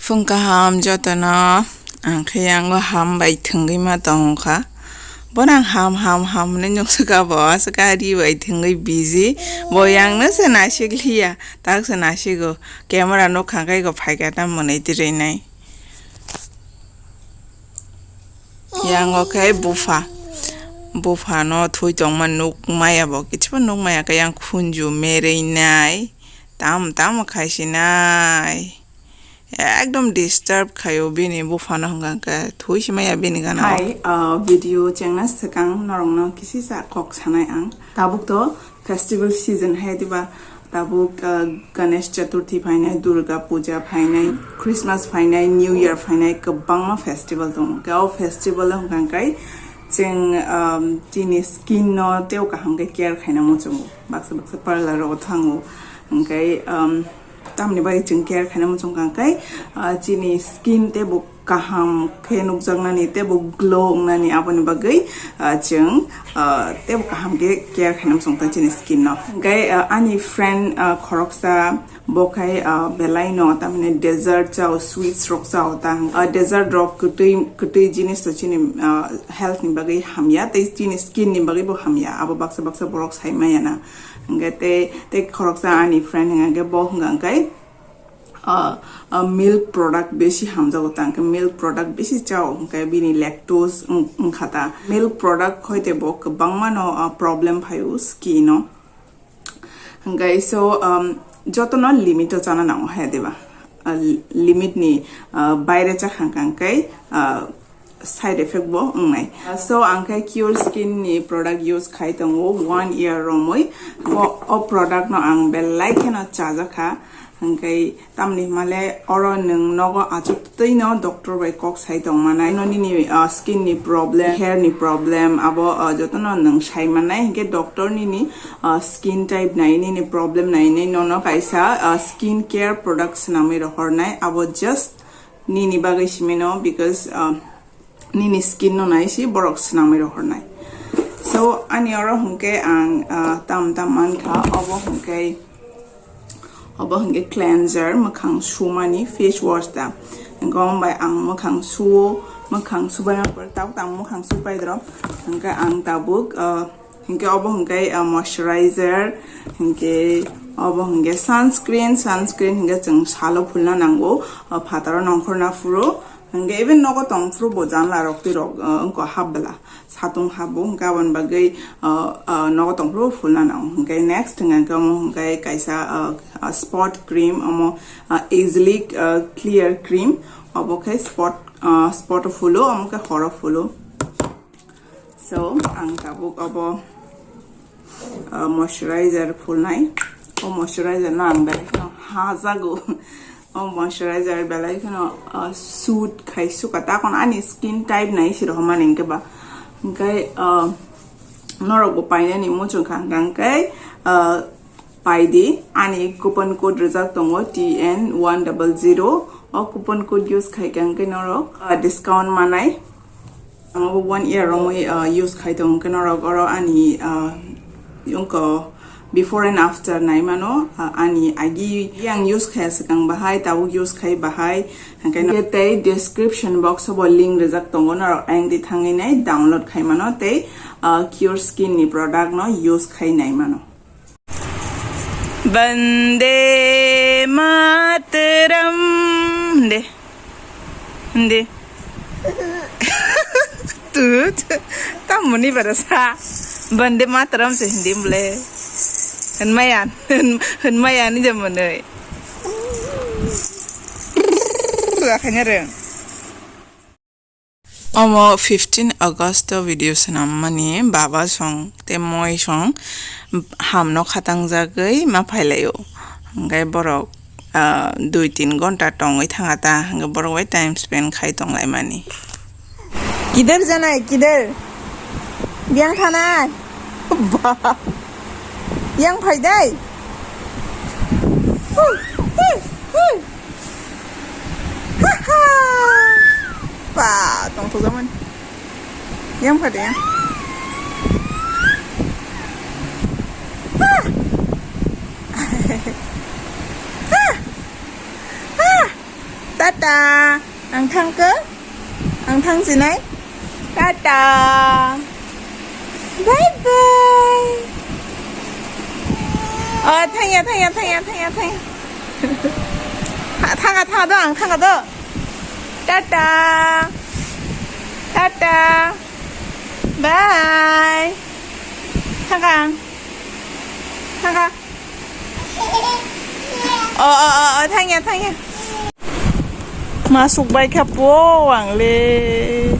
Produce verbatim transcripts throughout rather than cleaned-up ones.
Phung kaham jotono, ang khe yango ham bai thwngwi ma tongkha. Bono ang ham, ham, ham hwnwi nuksuka bo, aswk ari bai thwngwi busy. Bo yangno se naisik liya, tak se naisigo. Camera nukha khe go phaikha ta mwnwi tirinai. Yango khe bupha. Buphano thwi tongma nukmaya bo, kichima nukmaya khe yang khunju mereinai. Tam, tam khaisinai. Ekdom disturb khaio bini buphano hwnkha khe thwi simaya bini gana. Hai, uh, video chengna swkang norokno kisisa kok sanai ang. Tabuk to festival season hai diba, tabuk, uh, Ganesh Chaturthi phainai, Durga Puja phainai, Christmas phainai, New Year phainai, kwbangma festival tongo. Khe o festival o hwnkha khe chwng, um, chini skin no teibo kaham khe care khaina muchungo. Baksa baksa parlour o thango. Hwnkhe, um, tamni bagwi chwng care khaina muchung kha khe, ah, chini skin teibo kaham khe nukjaknani, teibo glow wngnani, aboni bagwi, ah, chwng, ah, teibo kaham khe care khaina muchung tong chini skin no. Hwnkhe, ah, ani friend, ah, khoroksa bo khai, ah, belai no tamni dessert chao, sweets rok chao ta. Ah, dessert rok kwtwi, kwtwi jinis to chini, ah, health ni bagwi hamya, tei chini skin ni bagwi bo hamya. Abo baksa baksa borok sai maya na. Hwnkhe tei, tei khoroksa ani friend hwnkha khe bo hwnkha khe, ah, ah, milk product besi hamjago ta, hwnkhe milk product besi chao, hwnkhe bini lactose wng-, wngkha ta. Milk product khoite bo kwbangma no, ah, problem phaio skin o. Hwnkhe so, um, jotono limit o chana nango hai diba? Ah, limit ni, ah, baire chakha hwnkhe, ah, side effect bo wngnai. So, ang khe Cure Skin ni product use khai tongo one year romwi. O, o product no ang belai kheno chajakha. Hwnkhe tamni hwnmale oro nwng nogo achuk twi no doctor bai kok sai tong manai. No nini, ah, skin ni problem, hair ni problem, abo, ah, jotono nwng sai manai. Hwnkhe doctor nini, ah, skin type nai, nini problem nai, nai nono kaisa, ah, skin care product swnamwi rohornai. Abo just nini bagwi simi no, because, ah, nini skin no nai si borok swnamwi rohornai. So, ani oro hwnkhe ang, ah, tam tam mankha, obo hwnkhe, obo hwnkhe cleanser, mwkhang sumani face wash ta. Hwnkhe omo bai ang mwkhang suo, mwkhang subaima pore tabuk ang mwkhang supai doro. Hwnkhe ang tabuk, ah, Hinkhe obo hinkhe, ah, moisturizer, hinkhe obo hinkhe sunscreen, sunscreen hinkhe chwng salo phulna nango, ah, phataro nongkhorna phuru, hinkhe even nogo tong phuru bo janla rok twi rok, ah, wngkha hap bwla, satung habo, hinkhe aboni bagwi, ah, ah, nogo tong phuru phulna nango. Hinkhe next hinkhe omo hinkhe kaisa, ah, ah, spot cream, omo, ah, Agellic, ah, clear cream, obo khe spot, ah, spot o phulo, omo khe horo phulo. So, ang tabuk obo, uh, moisturizer phulnai. O moisturizer no ang belai kheno hajago. O moisturizer belai kheno, uh, suit khai suka. Takon ani skin type nai si rohormani hinkhe ba. Hinkhe, uh, norok bo painani muchung kha hinkhe, uh, Pai di, ani coupon code rijak tongo T N one double zero. O coupon code use khai kha hwnkhe norok, ah, discount manai. Ang bo one year romwi, ah, use khai tongo hwnkhe norok oro ani, ah, wngkha before and after nai mano, ah, ani agi yang use khaya swkang bahai, tabuk use khai bahai. Hwnkhe no-, hwnkhe tei description box o bo link rijak tongo, norok ayang di thangwi nai download khai mano tei, ah, Cure Skin ni product no use khai nai mano. Bande Mataram. Hindi. Hindi. Tu, tu. Tamoni barasa. Bande Mataram se Hindi mle. Henmayan. Hen-, henmayan ni jamanai. Rakanya reng. Omo fifteen August o video swnammani baba song tei moi song hamno khatangjagwi ma phailaio. Hwnkhe borok, ah, dui tin ghonta tongwi thangata, hwnkhe borok bai time spend khai tonglaimani. Kider janai, kider. Biyang thanai. Ba. Yang phai dai. Hui, hui, hui. Ha, ha. Ba, tong thok jaman. Yang phai dai. Ha. Ha. Ha. Tata. Ang thangkhe. Ang thangsinai. Tata. Bye bye. Oh, thangya, thangya, thangya, thangya, thangya. Tha-, thanga, thanga do, ang thanga do. Tata. Tata. Bye. Thanga. Thanga. Oh, oh, oh, oh, thangya, thangya. Masuk bai kha po ang le.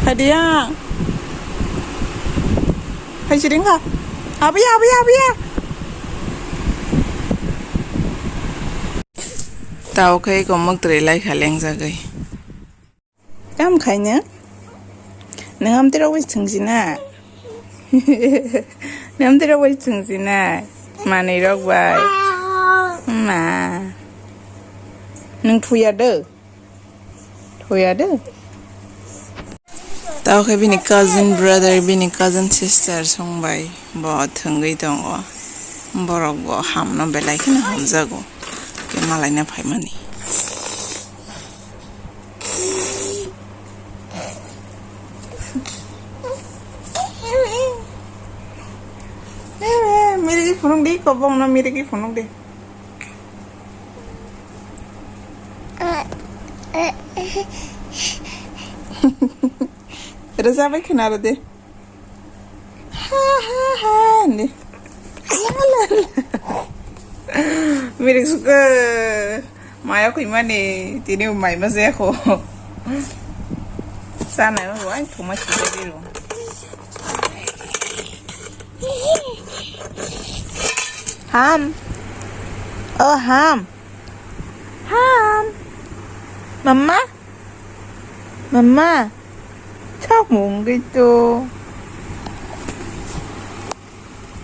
Hadiya. Hai siring kha. Abiya, abiya, abiya. Tao khe komok twi lai kha lengjagwi. Kam khaina? Nwng amtwi rok bai swngsinai? Nwng amtwi rok bai swngsinai? Manwi rok bai. Ma. Nwng thuya do? Thuya do? Tao khe bini cousin brother, bini cousin sister song bai bo thwngwi tongo. Borok bo hamno belai kheno hamjago. Khe malaina phaimani. Mirigi phunuk di, kobong no mirigi phunuk di. Rwchapwi khna rw di. Ha, ha, ha, ni. La, la, la. Mirik suka. Maya kui mani, tini mai ma se ko. Sana ma wai thuma si de ro. Ham. Oh, ham. Ham. Mama. Mama, chak mung gitu.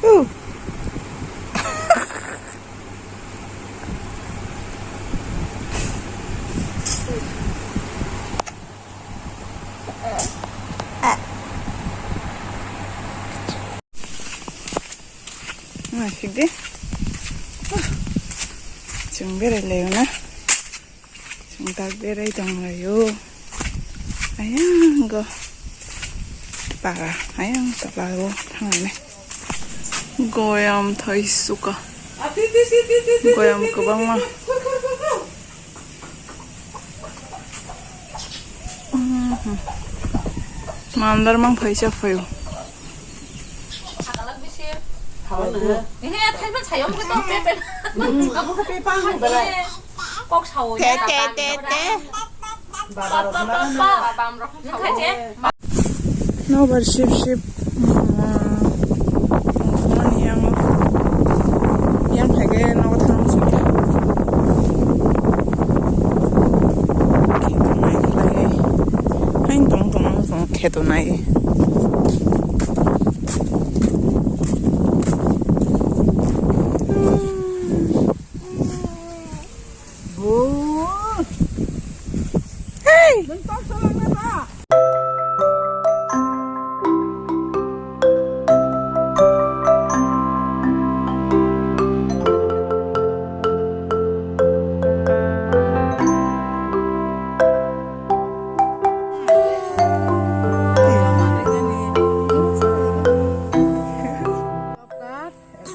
Uh. Naisik di. Chwng berai laio na. Chwng tak berai tong laio. Ayang go. Para, ayang tola go thangni. Goyam thai suka. Goyam kwbangma. Mhm. Mandar mang phaisa phaio. Kok sao. Te, te, te, te. Nobar sip sip, ah, tongthokmani yang, yang phaikhe nogo thangna muchungkha. Khe tongnai khlai, hain tong tongma muchungo khe tongnai. Hey!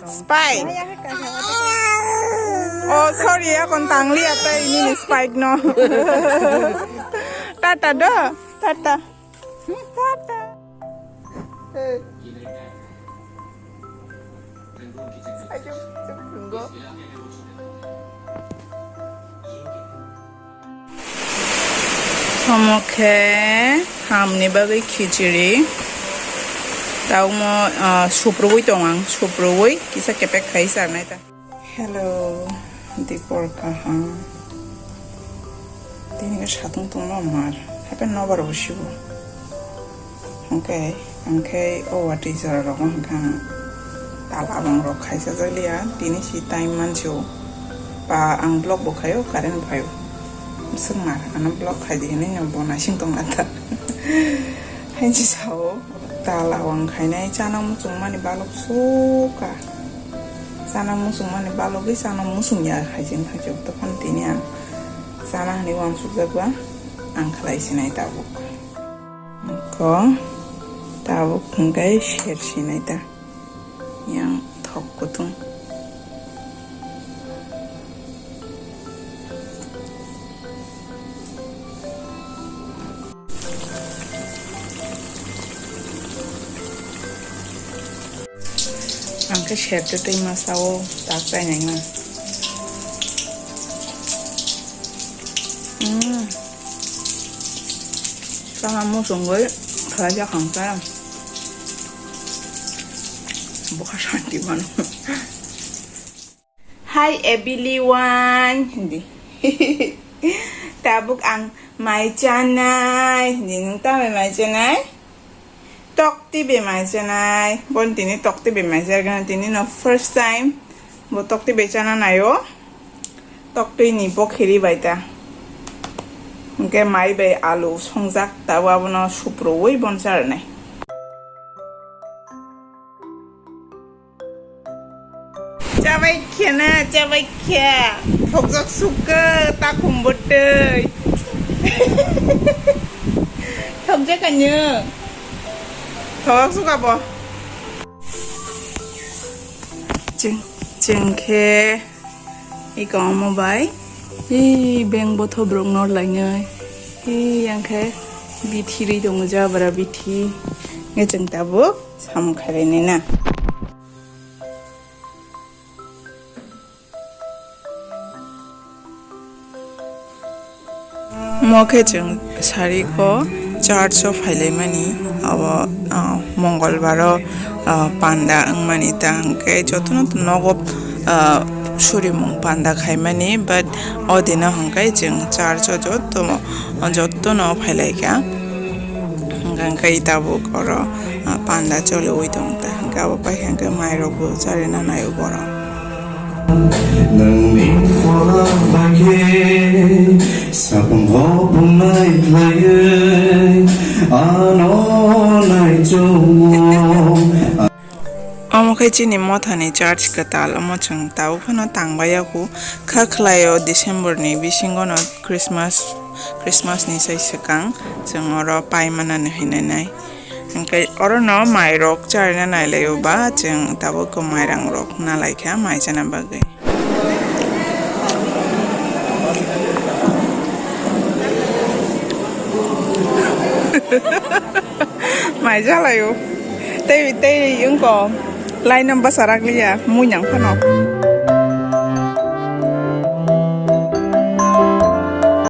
Spike. Oh, sorry, akon tangli apa ini nih Spike no. Tata do, tata. Tata. Hey. Ayo, tunggu. Omo khe hamni bagwi khichiri. Taumo, ah, suprubui tong ang, suprubui kisa kepek khai charnai ta. Hello, dipor kaham. Tini khe satung tongma mar, hape nobar bo sibo. Hwnkhe, hwnkhe o watwi jora rogo hwnkha ang tala bang rok khaisa jakliya, tini si time mansio. Ba ang vlog bo khaio, current phaio. Bwswk mar, ano vlog khai di hinwi no bo naising tongna ta. Haini sao, tala wng khainai chana muchung mani balok sukha. Chana muchungmani balogwi chana muchungya hai se wngkha, tei phano tini ang chana hinwi uansukjak ba ang khlai sinai tabuk. Ko tabuk hwnkhe ser sinai ta yang thok kutung. Ang khe ser twi twi ma sao tak chai nai ma. Mm. Sama muchungwi khlaijak ang khe. Bwkha santi mano. Hi everyone, hindi. Tabuk ang mai chanai, hindi nung tamai mai chanai. Tok tibi mai chanai, bon tini tok tibi mai chanai, tini no first time bo tok tibi chana naio. Tok twi ni bo khiri bai ta. Hingke mai bai alu songjak, tabuk abono suprui bon charnai. Chabai khena, chabai khe. Thokjak sukha, takhum bwtwi. Thokjak kanya. Thokjak sukha bo. Cheng, cheng khe. Iko omo bai. Ee, beng botho borok nor lainai. Ee, yang khe bithi ri tongo, jabra bithi. Nge cheng tabuk. Samung khairani na. Omo khe chwng sariko church o phailaimani, abo, ah, Mongolbar o, ah, panda wngmani ta hwnkhe jotono nogo, ah, surimung panda khaimani, but o dino hwnkhe chwng church o joto, jotono phailaikha. Hwnkhe tabuk oro, ah, panda choliwi tong ta. Hwnkhe abo paikha hwnkhe mairokbo charina naio borok. Nangni phola bagwi sapung hopung nai khlaiwi ano naichungo. Omo khe chini mothani church kwtal, omo chwng tabuk phano tangbai yaku. Kha khlaio December ni bisingo no Christmas, Christmas ni sai swkang chwng oro pai manani hinwi nai. Hwnkhe oro no mai rok charina nai laio ba chwng tabuk mairang rok na laikha mai chana bagwi. Mai jalaio. Tei, tei wngko. Lainw bwsa rak liya, muinang phano.